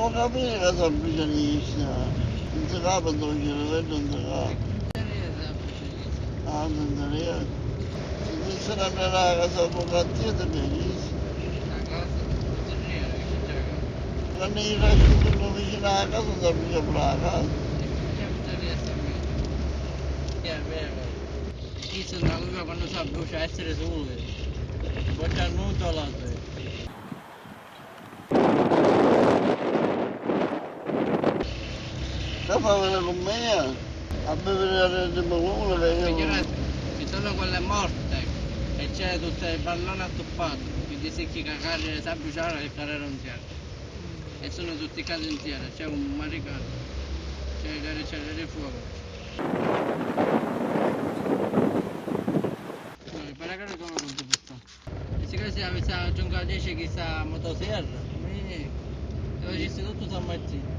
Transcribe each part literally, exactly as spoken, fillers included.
Capiri ca semplici a niscia, non si capa dove c'era, non si capa. Ah, non si vede. Si dissero andare a casa con Mattia, ti pensi? Quando io faccio quello vicino alla casa, non si vede la casa. Chi se ne aveva quando si brucia essere solo? Poi c'è nulla là. Che fa vedere con me? A bevere la Red Bull, che io... Signore, ci sono quelle morte e c'è tutte le pallone attuppate, quindi si chi cagare sa bruciare e carrera non c'è. E sono tutti casi in tierra, c'è un maricano, c'è le ricelle di fuoco. Allora, per la gara sono pronto per sta. E siccome se avessi a giungere a dieci chissà motosierra, mi facessi tutto San Martino.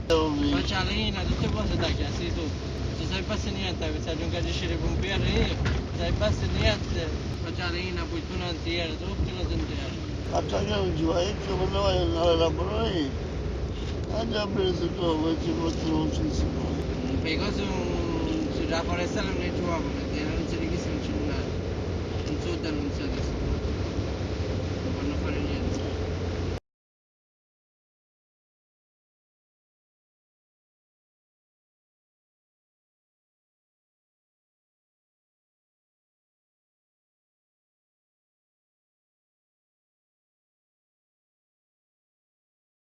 Faccia la linea, tutte cose da chiassi tutto. Non si basta niente, avessi a giungere a dieci di pompieri, non si basta niente. Faccia la linea, poi tu non ti eri, tutte cose in terra. A Taglia non ci vai, ecco, quando vai a lavorare, anche a prendere tutto, poi ci portano un senso. Per cosa non si da forestale non ci va?